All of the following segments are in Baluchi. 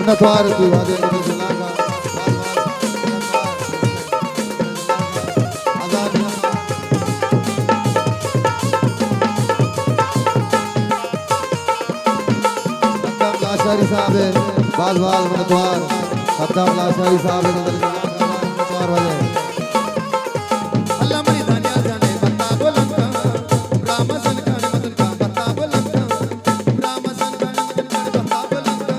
منتوار تو آدے مدد جلاگا، بار بار منتوار۔ آزاد۔ خدام لاشاری صاحب، باز باز منتوار۔ خدام لاشاری صاحب، منتوار والے۔ اللہ منی دانیال جانے بتا بولن کا، رامزان خان مدن کا بتا بولن کا، رامزان خان مدن کا بتا بولن کا،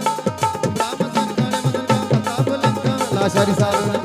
رامزان خان مدن کا بتا بولن کا۔ لاشاری صاحب۔